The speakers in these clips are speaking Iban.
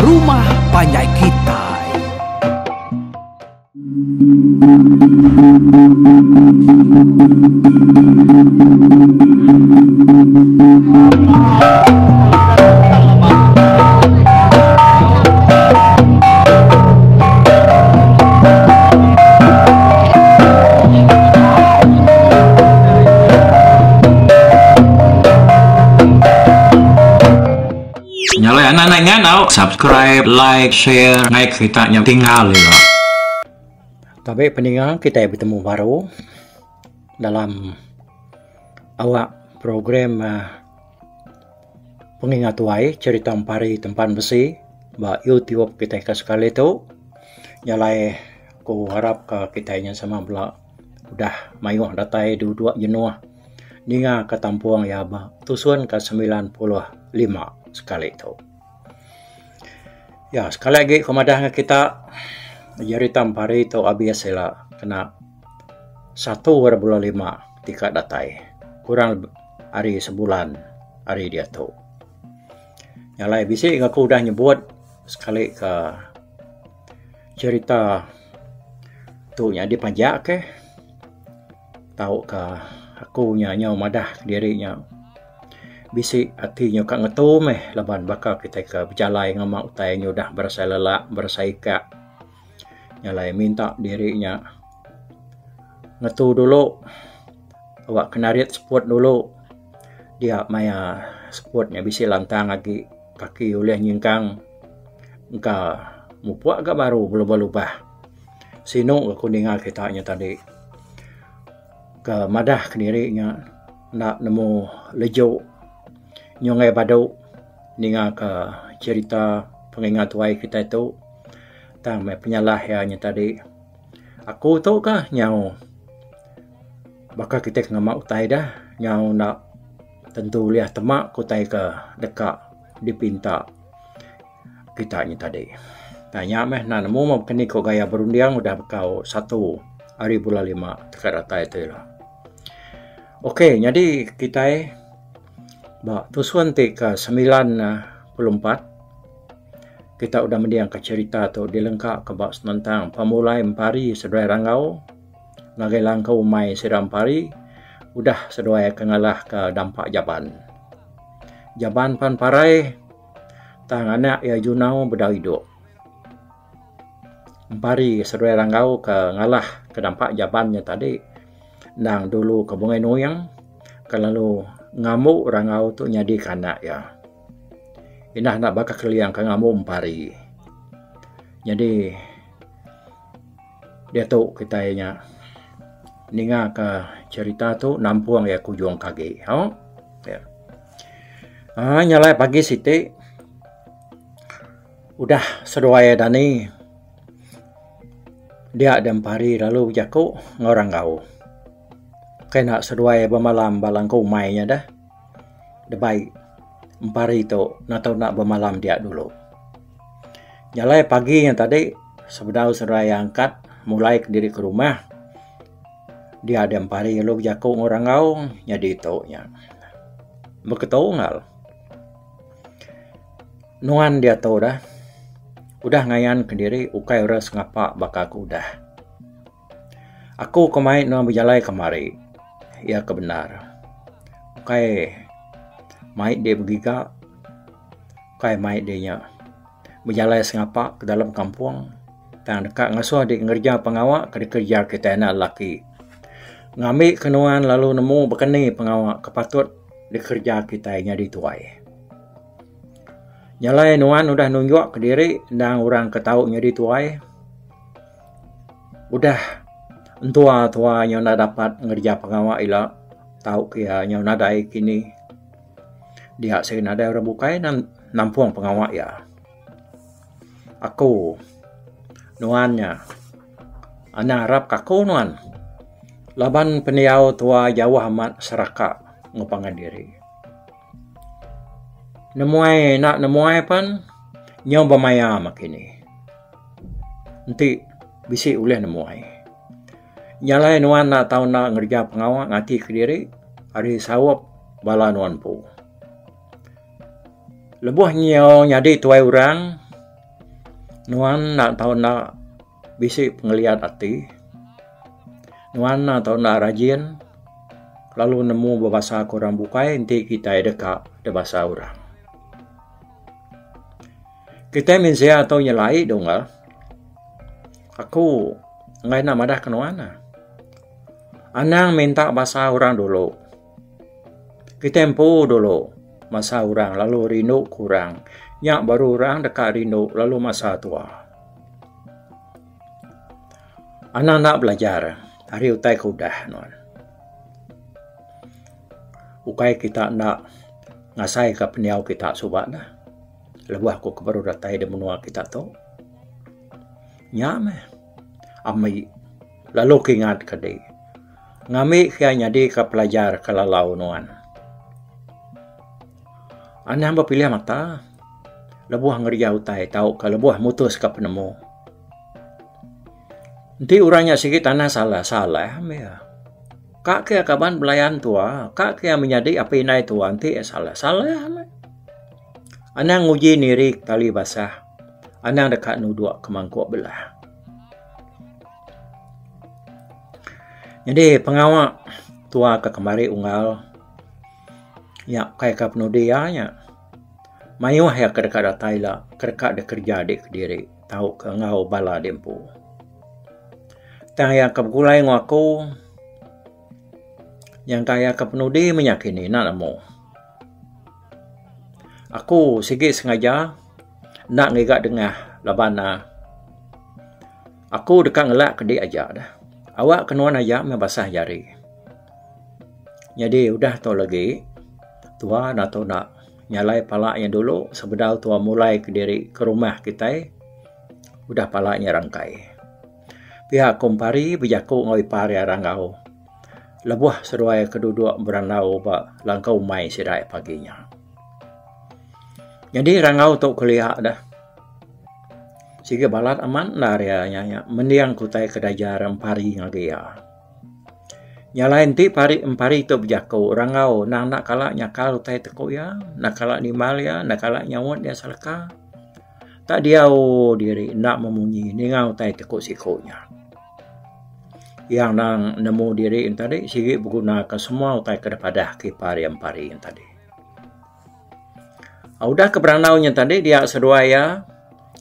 rumah panjai kitai. Nya alai anak anak nya tau subscribe, like, share ngagai kita nya tinggal ila. Tabi peninga kitai betemu baru dalam awak program uhh Pengingat Tuai Cherita Empari Tempan Besi ba YouTube kitai ke sekali tu. Nya alai ku harap ka kitai nya sama bela udah mayuh datai duduk jenuh. Ninga ka tampung iya ba tusun ka 95 sekali tu. Ya sekali agi ku madah ngan kita jerita empari tu abis ila kena satu ari bulan lima ti ka datai kurang ari sebulan ari diatu. Nya alai bisi ga aku udah nyebut sekali ka cherita tu nyadi pajak keh. Tauka aku nya nyau madah diri nya bisi ati nya ka ngetu meh laban baka kitai ke bejalai ngema utai nya udah berasai lelak berasai ikak. Nya alai minta diri nya ngetu dulu awak ke narit seput dulu dia maya seput nya bisi lantang agi kaki ulih nyingkang engka mupuk ga baru belubah lubah. Sinu aku ninga kita nya tadi ke madah kediri nya enda nemu leju nyungei badu ninga ke cherita pengingat tuai kitai tu tang meh penyalah iya nya tadi. Aku tu kah nyau baka kitai ke ngema utai dah nyau enda tentu ulih tema ke utai ke deka dipinta. Kita nya tadi. Tang nya meh enda nemu meh baka ni ko gaya berunding udah bekau satu ari bulan lima teka datai tu ila. Ok nyadi kitai ba tusun ti ke 94 kita udah mending ka cherita tu dilengka ka ba senentang pemulai empari seduai ranggau ngagai langkau umai sida empari udah seduai ke ngalah ka dampa jaban. Jaban pan parai. Tang anak iya Junau bedau idup. Empari seduai Ranggau ke ngalah ke dampa jaban nya tadi endang dulu ke Bungai Nuing ke lalu ngambu Ranggau tu nyadi ke anak iya. Indah enda baka Keling ke ngambu Empari. Nyadi diatu kitai nya ninga ka cherita tu nampung iya ke ujung ke agi. Au. Aaa nya alai pagi siti udah seduai dani dia da empari lalu bejaku enggau Ranggau. Kai enda seduai bemalam ba langkau umai nya deh debai empari tu enda tau enda bemalam dia dulu. Nya alai pagi nya tadi sebedau seduai angkat mulai kediri ke rumah dia da empari lalu bejaku enggau Ranggau nyadi tu nya. Beketu enggau nuan diatu dah udah ngayan kediri ukai orang sengapa baka aku udah. Aku ke mai nuan bejalai kemari iya ke bendar. Ukai mai dek begiga ukai mai dek nya bejalai sengapa ke dalam kampung tang deka ngasuh dek ngereja pengawa ke dikereja kitai anak lelaki. Ngambi ke nuan lalu nemu baka ni pengawa ke patut dikereja kitai nyadi tuai. Nya alai nuan udah nunjuk kediri endang orang ke tau nyadi tuai. Udah entua tua nyau enda dapat ngereja pengawa ila tau ke iya nyau nadai kini. Dia sigi nadai orang bukai nampung pengawa iya. Aku nuan nya anang arap ka aku nuan laban pendiau tua jauh amat seraka enggau pangan diri. Nemuai enda nemuai pan nyau bemaya meh kini. Enti bisi ulih nemuai. Nya alai nuan enda tau enda ngereja pengawa ngati kediri ari saup bala nuan empu. Lebuh nyau nyadi tuai orang. Nuan enda tau enda bisi pengeliat ati. Nuan enda tau enda rajin lalu nemu bebasa ke orang bukai enti kitai deka dibasa orang. Kitai mensia tu nyelai dungga. Aku enggai enda madah ke nuan. Anang minta basa orang dulu. Kitai empu dulu masa orang lalu rindu ke orang. Nya baru orang deka rindu lalu masa tua. Anang enda belajar ari utai ke udah nuan. Ukai kita enda ngasai ka pendiau kita suba neh. Lebuh aku ke baru datai da menua kita tu. Nya meh ami lalu ke ingat ka dih. Ngambi ke iya nyadi ka pelajar ke lalau nuan. Anang bepilih mata lebuh ngereja utai tauka lebuh mutus ka penemu. Enti orang nya sigi tanah salah, salah meh iya. Ka ke iya kaban belayan tua, ka ke iya menyadi apai indai tua enti iya salah, salah meh. Anang nguji niri tali basah, anang deka nudok ke mangkuk belah. Nyadi pengawa tua ke kemari unggal nya ukai ka penudi iya nya. Mayuh iya ke deka datai ila ke deka dikereja di kediri tauka enggau bala diempu. Tang iya ke begulai enggau aku nyangka iya ke penudi meh nya kini enda nemu. Aku sigi sengaja enda ngiga dengah laban ne Aku deka ngelak ke dik aja dah. Awak ke nuan aja meh basah jari. Nyadi udah tu legi tua enda tau enda nyalai pala iya dulu sebedau tua mulai kediri ke rumah kitai udah pala iya rangkai. Pia ku Empari bejaku enggau ipar iya Ranggau lebuh seduai ke duduk berandau ba langkau umai sida pagi nya. Nyadi Ranggau tu kelia dah. Sigi balat amat endar iya nya nya mending ke utai ke diajar empari ngagai iya. Nya alai enti pari empari tu bejaku rangau endang enda kala nyakal utai ti ku iya, enda kala nimbal iya, enda kala nyaut iya seleka. Tak diau diri enda memunyi ninga utai ti ku siku nya. Iya endang nemu diri ne tadi sigi begunaka semua utai ke dipadah ke ipar iya empari ne tadi. Udah ke berandau nya tadi dia seduai iya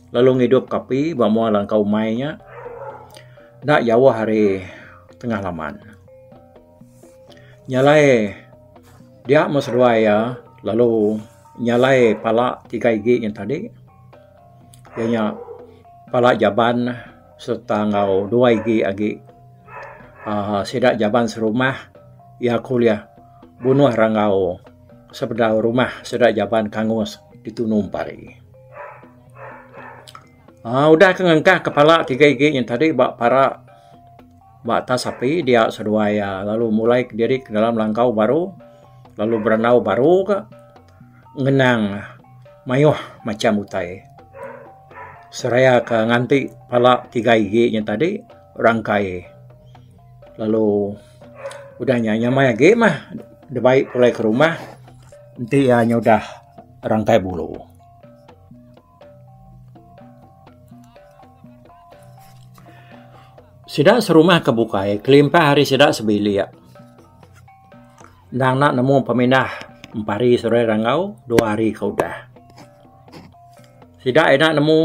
lalu ngidup ke api ba mua langkau umai nya enda jauh ari tengah laman. Nya alai dia meh seduai iya lalu nyalai pala tiga igi nya tadi iya nya pala jaban sereta enggau dua igi agi uhh sida jaban serumah iya ke ulih bunuh rangau. Sebedau rumah sida jaban kangus ditunu empari. Aaa udah ke ngengkah kepala tiga igi nya tadi ba para ba atas api dia seduai iya lalu mulai kediri ke dalam langkau baru lalu berandau baru ka ngenang mayuh macam utai. Seraya ke nganti pala tiga igi nya tadi rangkai lalu udah nya nyamai agi mah dibai pulai ke rumah enti iya nya udah rangkai bulu. Sida serumah ke bukai kelimpah ari sida sebilik endang enda nemu pemindah empari seduai rangau dua hari ke udah. Sida ina nemu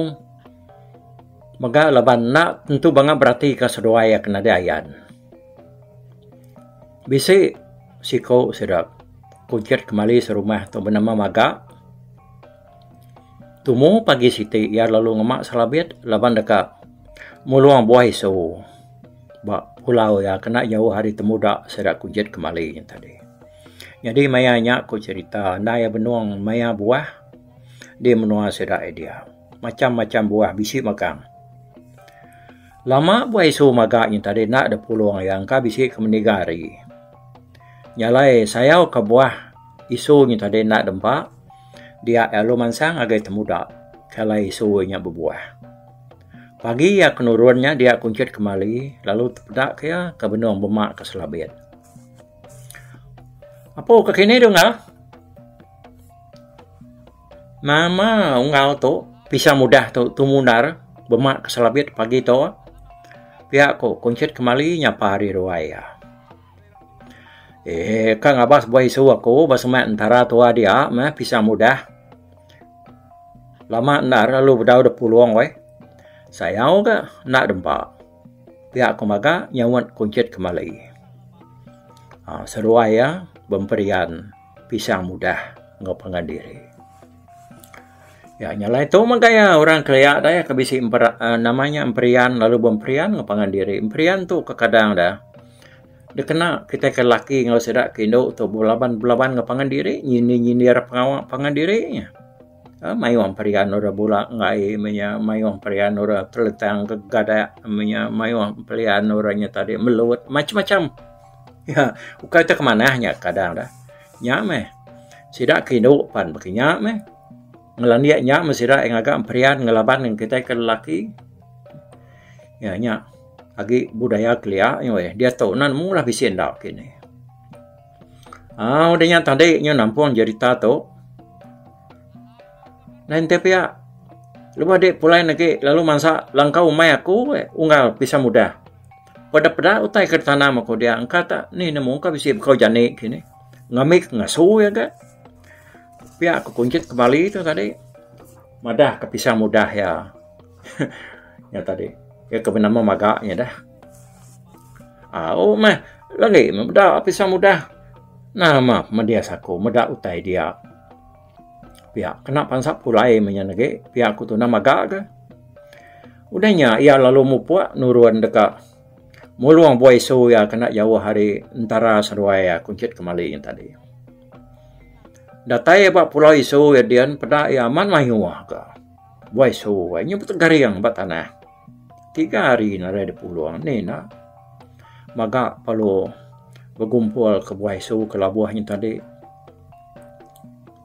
mega laban enda tentu bangat beratika seduai iya ke nadai ayan. Bisi siku sida kunchit kemali serumah tu benama Maga. Tumu pagi siti iya lalu ngema selabit laban deka mulung buah isu ba pulau iya kena jauh ari temuda sida kunchit kemali nya tadi. Nyadi maya nya ku cherita enda iya benung maya buah di menua sida iya dia. Macam-macam buah bisi magang. Lama buah isu maga nya tadi enda dep pulung iya engka bisi ke meniga hari. Nya alai sayau ke buah isu nya tadi enda dempa dia iya lalu mansang ngagai temuda ke alai isu nya bebuah. Pagi iya ke nurun nya dia kunchit kemali lalu tepeda ke iya ke benung bema ke selabit. Apu ke kini dungah. Nama unggal tu pisang mudah tu tumu endar. Bema ke selabit pagi tu. Pia ku Kunchit Kemali nyapa ari ruai iya. Eee ka ngabas buah isu aku ba semak entara tua dia meh pisang mudah. Lama endar lalu bedau dep pulung weh. Sayau ga enda dempa. Pia ku mega nyaut Kunchit Kemali. Aaa seduai iya bemperian pisang mudah enggau pangan diri. Ya nya alai tu mega iya orang kelia deh ke bisi nama nya emperian lalu bemperian enggau pangan diri. Emperian tu kekadang deh dikena kitai ke lelaki enggau sida ke indu tu belaban belaban enggau pangan diri nyindir nyindir pengawa pangan diri nya. Mayuh emperian orang bula enggai meh nya mayuh emperian orang teletang ke gadak meh nya mayuh emperian orang nya tadi melut macam macam. Ya ukai te ke manah nya kadang deh. Nya meh sida ke indu pan baka nya meh. Ngelandik nya meh sida ngaga emperian ngelaban ngan kitai ke lelaki. Iya nya agi budaya kelia nya weh diatu ne nemu lah bisi enda kini. Aaa udah nya tadi nyu nampung jerita tu. Lain ti pia lebuh adi pulai negi lalu mansa langkau umai aku unggal pisang mudah. Peda peda utai ke ditanam aku dia engka ta ni nemu engka bisi bekau jani kini. Ngambi ke ngasu iya ga. Pia ku kunchit kemali tu tadi madah ka pisang mudah iya nya tadi iya ke benama maga nya dah. Au meh lagi meh meda pisang mudah nama medis aku meda utai dia. Pia kena pansa pulai meh nya agi pia ku tunah maga ke. Udah nya iya lalu mupuk nurun deka mulung buah isu iya kena jauh ari entara seduai iya kunchit kemali nya tadi. Datai ba pulau isu iya din peda iya amat mayuh ka buah isu ai nyebut garing ba tanah. Tiga hari nadai dep pulung ni enda mega perlu begumpul ke buah isu ke labuh nya tadi.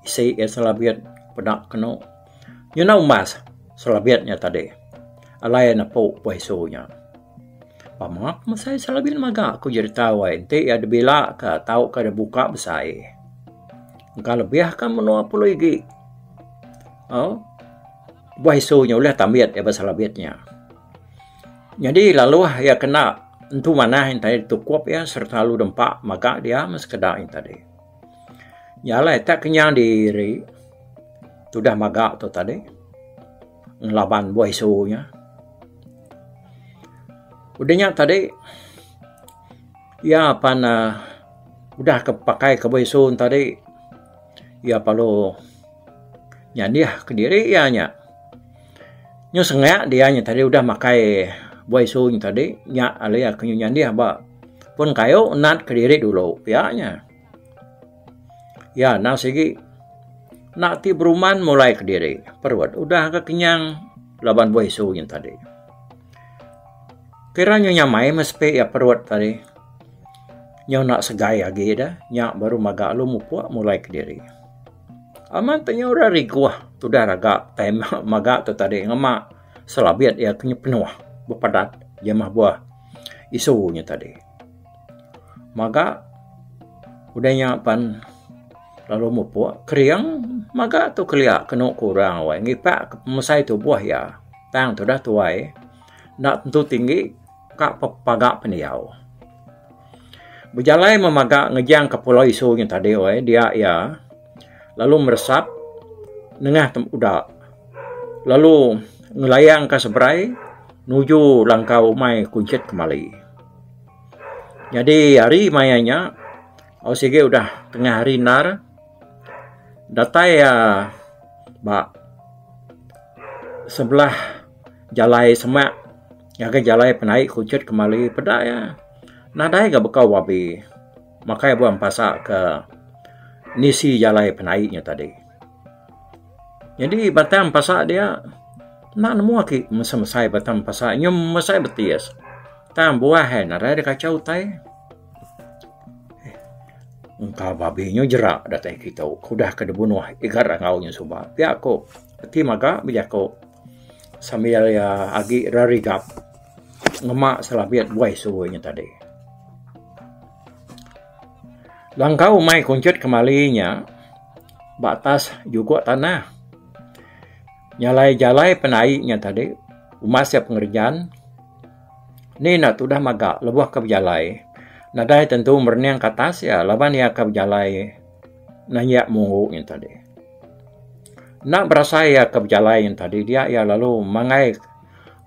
Isi iya selabit peda kenu nyuno umbas selabit nya tadi alai nepu buah isu nya. Pama mesai selabit mega ku jerita wai enti iya dibila ka tauka dibuka besai. Engka lebih ka menua pulu igi. Au buah isu nya ulih tambit iya ba selabit nya. Nyadi laluh iya kena entu manah yen tadi tukup iya sereta lalu dempa mega dia meh sekeda yen tadi. Nya alai tak kenyang diri tudah mega tu tadi ngelaban buah isu nya. Udah nya tadi iya pan uhh udah ke pakai ke buah isu ne tadi iya perlu nyandih kediri iya nya. Nyu sengak dia nya tadi udah makai buah isu nya tadi nya alai iya ke nyandih ba pun kayu nat kediri dulu pia nya. Iya endang sigi enda ti beruman mulai kediri perut udah ga kenyang laban buah isu nya tadi. Kira nyu nyamai meh sepi iya perut tadi. Nyu enda segai agi deh nya baru mega lalu mupuk mulai kediri. Amat te nyu ira riguh tudah raga time mega tu tadi ngema selabit iya ke penuh bepadat jemah buah isu nya tadi. Mega udah nya pan lalu mupuk kering mega tu kelia kenu ku orang weh ngipak ke pemesai tubuh iya tang tudah tuai. Enda tentu tinggi ka paga pendiau. Bejalai memaga ngejang ka pulau isu nya tadi weh dia iya lalu meresap nengah uda lalu ngelayang ka seberai nuju langkau umai kunchit kemali. Nyadi hari maya nya au sigi udah tengah hari endar datai iya ba sebelah Jalai semak ngagai jalai penaik kuchit kemali peda iya nadai ga bekau babi makai buah empasa ke nisi jalai penaik nya tadi. Nyadi batang empasa dia enda nemu agi mesai mesai batang empasa nyau mesai betis tang buah iya nadai da kachau utai. Engka babi nyu jera datai kitu ke udah ke dibunuh igat rangau nya suba pia ku ti mega bejaku. Sambil iya agi rerigap ngema selabit buah isu nya tadi. Langkau umai kunchit kemali nya ba atas jugok tanah. Jalai jalai penaik nya tadi. Umas iya pengerejan. Ni enda tudah maga lebuh ke bejalai. Nadai tentu merening ke atas iya laban iya ke bejalai nanjak munggu nya tadi. Enda berasai iya ke bejalai nya tadi dia iya lalu manggai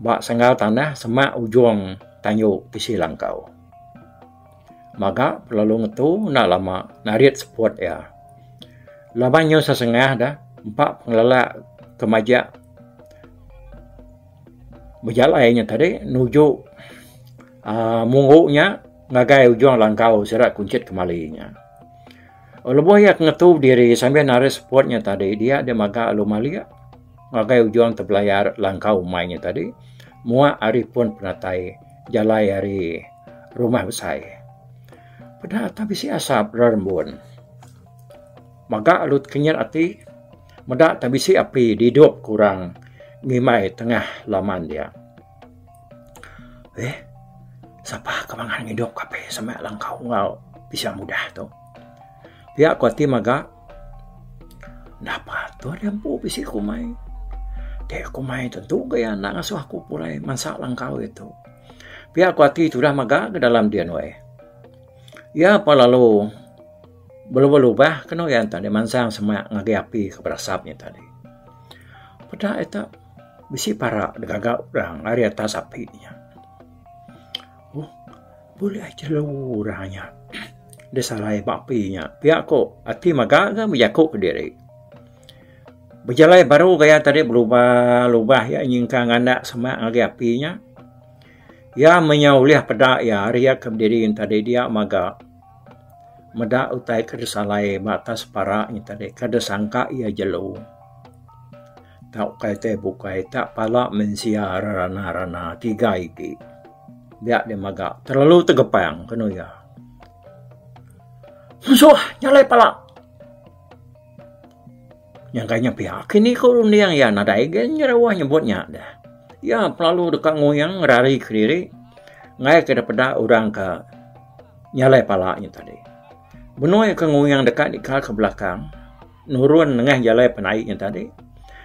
ba sanggal tanah semak ujung tanju tisi langkau. Maga lalu ngetu enda lama narit seput iya. Laban nyu sesengah da empa pengelelak ke majak bejalai nya tadi nuju uhh munggu nya ngagai ujung langkau sida kunchit kemali nya. Lebuh iya ke ngetu diri sambil narit seput nya tadi dia deh maga lalu malik ngagai ujung tebelayar langkau umai nya tadi muak ari pun penatai jalai ari rumah besai. Peda ata bisi asap rerembun. Mega lalu tekenyit ati meda ta bisi api didup ke orang ngimbai tengah laman dia. Eh sapa ke bangat ngidup ke api semak langkau enggau pisang mudah tu. Pia ku ati mega enda patut iya empu bisi ku umai. Ti ku umai tentu ga iya enda ngasuh aku pulai mansa langkau iya tu. Pia ku ati tudah mega ke dalam din weh. Iya pa lalu belubah-lubah kenu iya tadi mansang semak ngagai api ke berasap nya tadi. Peda ita bisi para digaga orang ari atas api nya. Uhh bulih jelu orang nya disalai ba api nya. Pia ku ati mega ga bejaku kediri. Bejalai baru gaya tadi belubah lubah iya nyingkang nganak semak ngagai api nya. Iya menya ulih peda iya ari iya ke bediri tadi dia mega meda utai ke disalai ba atas para nya tadi ke disangka iya jelu. Tauka utai bukai tak pala mensia rerana rana tiga igi. Dia deh mega terlalu tegepang kenu iya. Musuh nyalai pala. Nyangka nya pia kini ku runding iya nadai ga nyerawah nyebut nya deh. Iya pelalu deka nguyang ngerari kediri enggai ke dipeda orang ke nyalai pala nya tadi. Benoi ke nguyang deka nikal ke belakang nurun nengah jalai penaik nya tadi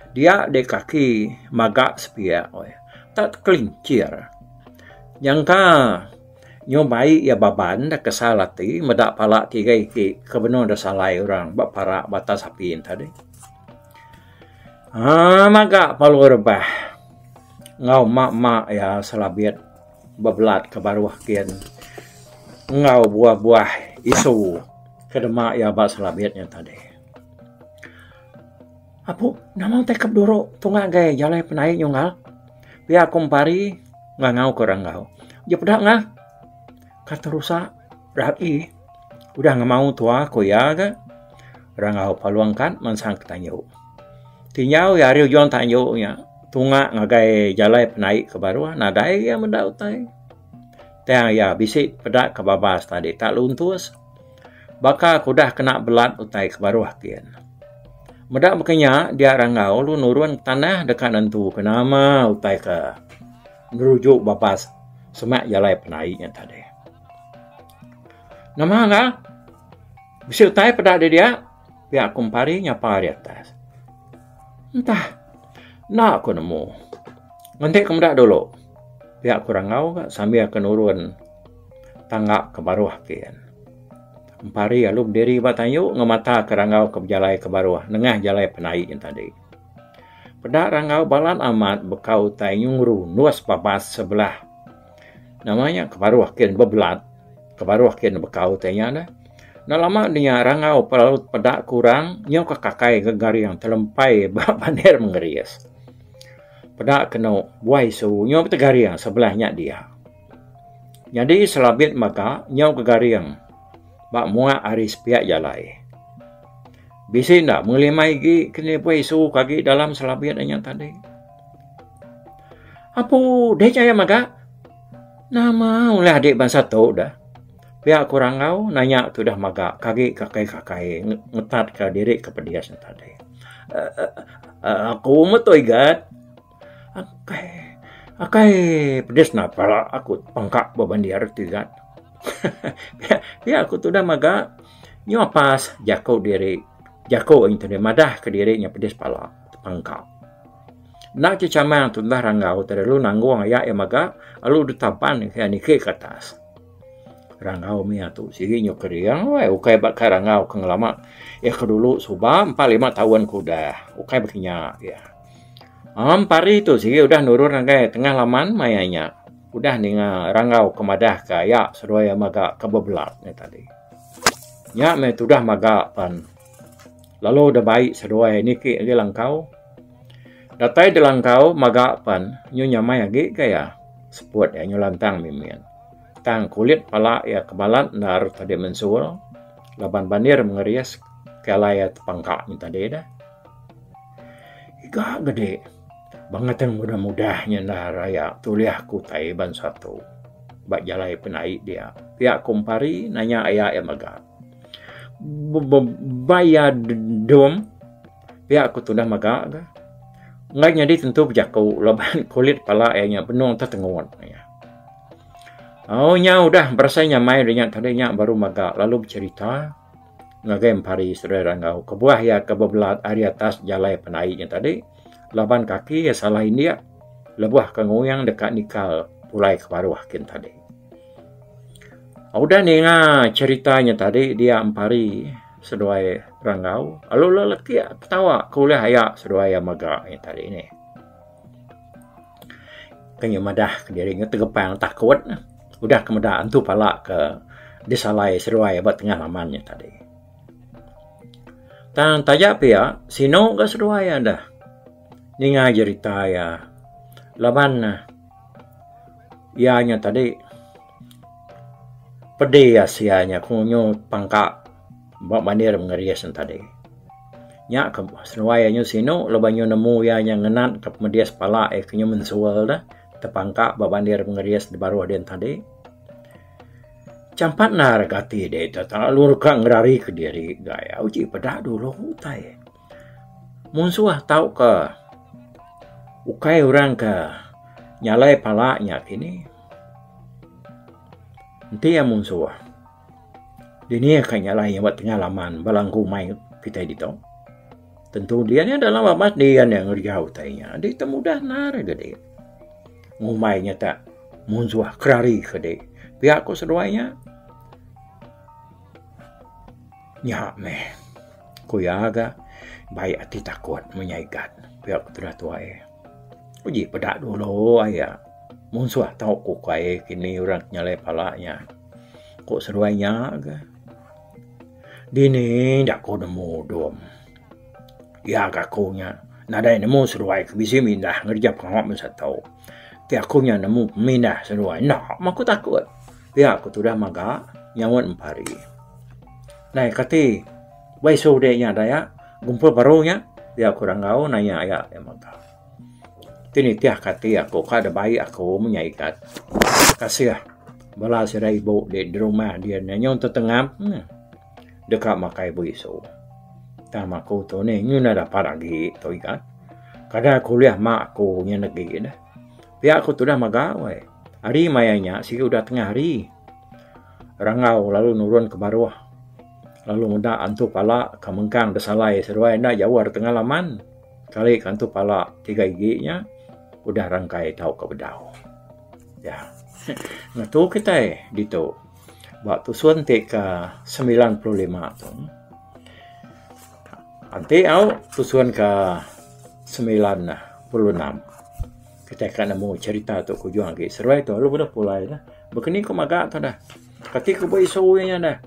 dia deh kaki maga sepiak tak tekelincir. Nyangka Nyu bai iya baban da kesal ati meda pala tiga iti ke benung da salai orang ba para ba atas api ne tadi. Aaa maga perlu rebah enggau ema ema iya selabit bebelat ke baruh gin enggau buah buah isu ke dema iya ba selabit nya tadi. Apu nama utai ke beduru tunga gai jalai penaik nyunggal. Pia ku Empari ngangau ke Ranggau. Je peda ngah ka terusak rapi udah ngemau tua ku iya ga. Ranggau palu angkat mansang ke tanju. Tinjau iya ari ujung tanju nya tunga ngagai jalai penaik ke baruh nadai iya meda utai. Tang iya bisi peda ke babas tadi tak luntus. Baka ke udah kena belat utai ke baruh gin. Meda baka nya dia Ranggau lalu nurun ke tanah deka nentu ke nama utai ke ngeruju babas semak jalai penaik nya tadi. Nama ga bisi utai peda di dia pia ku Empari nyapa ari atas. Entah enda ku nemu. Nganti ku meda dulu pia ku Ranggau ga sambil ke nurun. Tangga ke baruh gin. Empari lalu bediri ba tayu ngemata ke ranggau ke bejalai ke baruh nengah jalai penaik nya tadi. Peda ranggau balat amat bekau utai nyungru nus babas sebelah nama nya ke baruh gin bebelat ke baruh gin bekau utai nya deh. Enda lama dinya ranggau lalu peda ke orang nyau ke kakai gegaring telempai ba bandir mengeris. Peda kenu buai su nyau betegaring sebelah nya dia. Nyadi selabit mega nyau gegaring ba muak ari sepiak jalai. Bisi enda mengelimai agi ke nibui isu ke agi dalam selabit inya tadi. Apu deh nya iya mega. Nama ulih adi bansa tu deh. Pia ku Ranggau nanya tudah mega ke agi kakai-kakai ngetat ka diri ke pedis ne tadi. Eee aku metu igat. Akai akai pedis napa aku pangka ba bandir ti gat. Pia ku tudah mega nyau pas jaku diri jaku madah ka diri nya pedis pala pangka. Enda chechamang tundah Ranggau tadi lalu nanggung aya iya mega lalu ditaban iya niki ke atas. Ranggau mia tu sigi nyau kering weh ukai ba kai Ranggau ke ngelama iya ke dulu suba 4 5 taun ke udah ukai ba kinya iya. Empari tu sigi udah nurun ngagai tengah laman maya nya udah ninga Ranggau ke madah ka aya seduai iya mega ke bebelat nya tadi. Nya meh tudah mega pan lalu da bai seduai niki agi langkau. Datai da langkau mega pan nyu nyamai agi ga iya seput iya nyu lantang mimit. Tang kulit pala iya ke balat endar tadi mensul laban bandir mengeris ke alai iya tepangka nya tadi dah. Iga gede bangat mudah-mudah nya endar aya tulih ku utai bansa tu ba jalai penai dia. Pia ku Empari nanya aya iya mega. Baya dum pia ku tundah mega ga. Enggai nyadi tentu bejaku laban kulit pala iya nya benung tetengut. Au nya udah berasai nyamai nya tadi nya baru mega lalu becherita ngagai Empari seduai Ranggau kebuah iya ke bebelat ari atas jalai penai nya tadi laban kaki iya salah indik lebuh ke nguyang deka nikal pulai ke baruh kin tadi. Udah ninga cherita nya tadi dia Empari seduai Ranggau lalu lelekik ketawa ke ulih aya seduai iya mega nya tadi nih. Ke nya madah kediri nya tegepang takut udah ke meda antu pala ke disalai seduai ba tengah laman nya tadi. Tang taja pia sinu ga seduai iya dah ninga jerita iya laban ne iya nya tadi Pedih asia nya ku nyu pangka ba bandir mengeris ne tadi. Nya ke seduai nyu sinu laban nyu nemu iya nya ngenan ka pemedis pala iya ke nyu mensul ne tepangka ba bandir mengeris da baruh din tadi. Champat endar ga ati deh lalu ka ngerari kediri ga iya uji peda dulu utai. Munsuh tauka ukai orang ke nyalai pala nya kini. Enti iya munsuh, dini ka nyalai ba tengah laman bala engku mai kitai ditu. Tentu dia nya dalam babas dia nya ngereja utai nya. Enti tu mudah endar ga dek. Ngumbai nya tak munsuh kerari ke dek. Pia ku seduai nya. Nya meh ku iya ga bai ati takut meh igat pia ku tudah tuai. Uji peda dulu aya munsuh tau ku kai kini orang nyalai pala nya. Ku seduai nya ga. Dini enda ku nemu dum. Iya ga aku nya nadai nemu seduai ke bisi mindah ngereja pengawa mung satu. Ti aku nya nemu pemindah seduai enda meh aku takut. Pia ku tudah mega nyaut empari. Nai kati ba isu dek nya daya gumpul baru nya pia ku Ranggau nanya iya mega. Ti nitih ka ati aku ka da bai aku meh nya igat. Kasih bala sida ibu di rumah dia nyau tetengap neh deka makai berisu. Tang aku tu nih nyau dapat agi tu igat. Kada ku ulih mak aku nya negi neh. Pia ku tudah mega weh. Hari maya nya sigi udah tengah hari. Rangau lalu nurun ke baruh lalu meda antu pala ke mengkang besalai seduai enda jauh ari tengah laman. Kali ke antu pala tiga igi nya udah rangkai tauka bedau. Ya. Ngetu kitai ditu ba tusun ti ke 95 tu. Enti au tusun ke 96. Kitai ka nemu cherita tu ke ujung agi. Seruai tu lalu udah pulai dah. Bekeni ku maga tu dah. Kati ku beisu iya nya dah.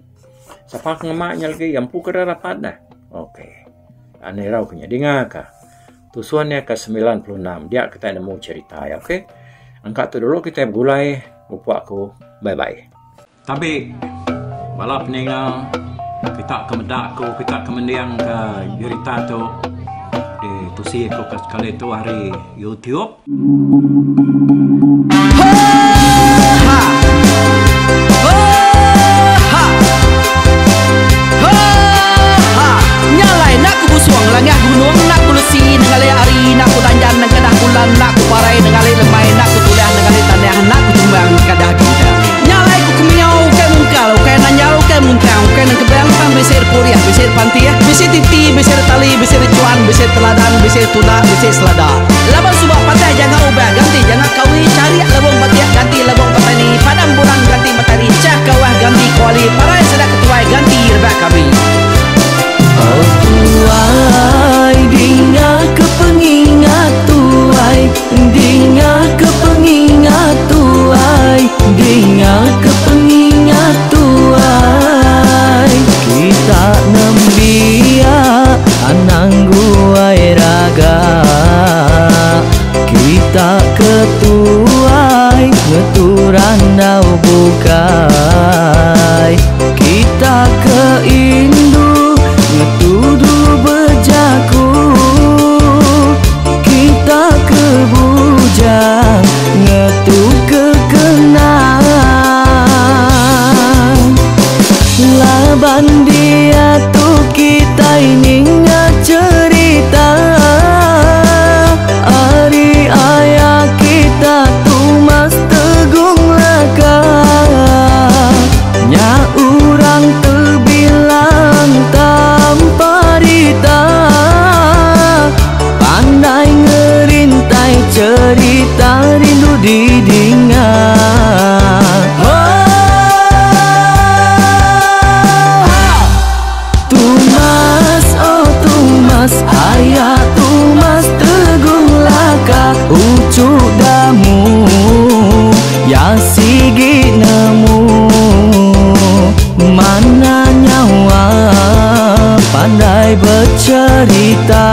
Sapa ke ngema nya lagi iya empu ke dah rapat dah. Okey. Anu irau ke nya dinga ka. Tusun iya ke 96 dia kitai nemu cherita iya okey. Engka tu dulu kitai begulai mupuk aku. Bye bye. Tabi bala peninga kita ke meda aku kita ke mending ka jerita tu di tusi aku ke sekali tu ari YouTube. Nya alai enda ku busung langah gunung enda ku lesi nengali hari enda ku danjan nengkedah bulan enda ku parai nengali lemai enda ku tulah nengali tanah enda ku tumbang nengkadah gentang. Nya alai ku kemiau ukai mungkal ukai nanjal ukai muntang ukai nengkebang tang bisi repurih bisi repantih bisi titi bisi retali bisi rechuan bisi teladan bisi tunda bisi selada. Laban suba. ubah ganti janga kawi charik lebong batik ganti lebong petani padam bulan ganti matari chah kawah ganti kuali parai sida ketuai ganti rebak kami. Oh tuai dinga ke pengingat tuai dinga ke pengingat tuai dinga ke pengingat tuai kita nembiak anang guai raga kita ketuai ngetu randau bukai kita ke indu ngetudu bejaku kita ke bujang ngetu ke kenang laban dia tu kita ninga cerita ari ayah kita tumas tegung laka nya urang terbilang tanpa rita pandai ngerintai cerita rindu didinga. Tumas, oh tumas, ayah tumas tegung laka ucu damu ya sigi nemu mana nyawa pandai bercerita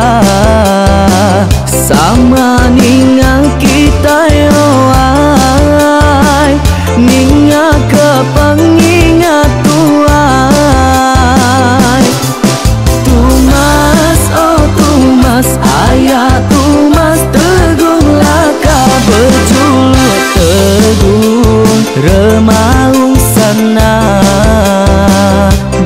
sama ninga kita yoai ninga ke pengingat tuai tumas, oh tumas, ayah tumas tegung laka berjuluk tegung remaung sana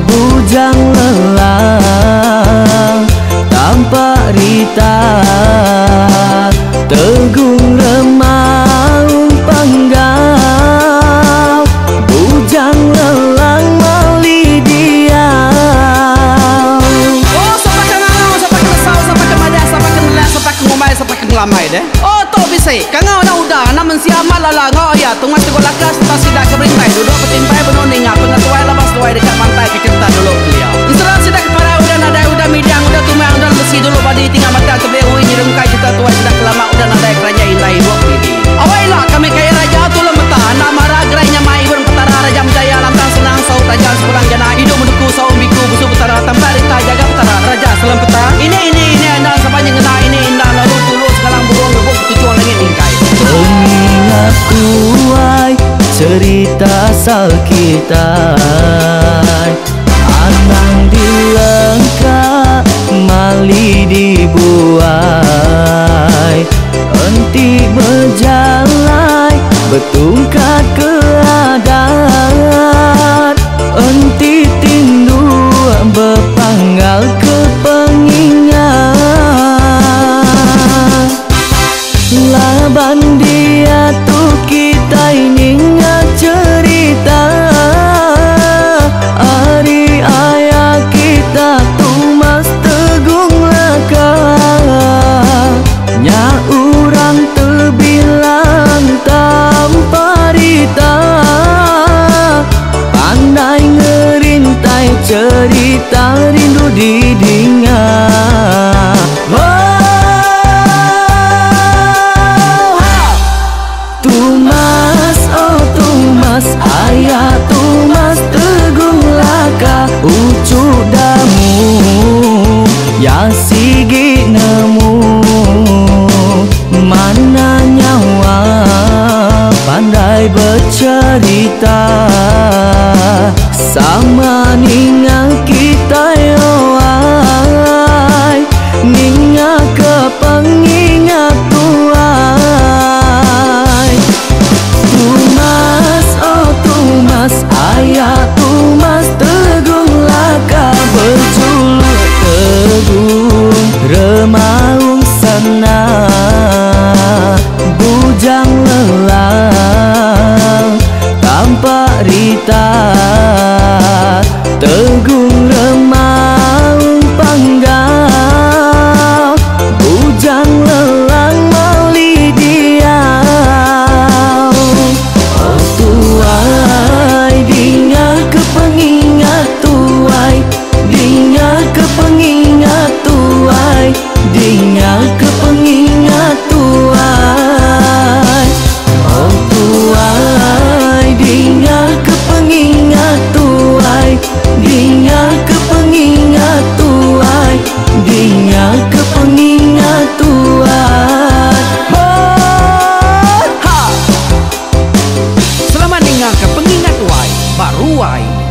bujang lelang tanpa rita tegung remaung panggau bujang lelang mali diau. Oh sapa ke ngangau, sapa ke nesau, sapa ke madah, sapa ke nelak, sapa ke ngumbai, sapa ke ngelamai deh. Oh tu bisi kangau dah udah anak mensia amat lala ngau ya tungas teguh lakas tas sida ke berintai duduk betimpai benung ninga pengetuai labas tuai dekat mantai ke cerita dulu kelia. Ensera sida ke parai udah nadai udah midang udah tumang udah besi dulu badi tinggal mata tebel ui nyeremkai cerita tuai sida ke lama udah nadai kerajaan indai ibu didi. Awai lah kami kaya raja tulang meta anak marah gerai nyamai ibun petara raja menjaya lantang senang saut raja sepulang jana hidup menduku saum biku busu petara tanpa rita jaga petara raja selam peta ini ini ini andang sampai ngena ini indah lalu tulus galang burung rebuk ketujuan langit tingkai. Pengingat tuai cerita asal kita anang dilengka mali dibuai enti berjalai betungkat keadaan enti tindu bepanggal ke pengingat laban dia tu kita ninga cerita ari ayah kita tumas tegung laka nya urang terbilang tanpa rita pandai ngerintai cerita rindu didinga. Oh, ha!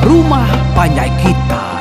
Rumah Panjai Kita.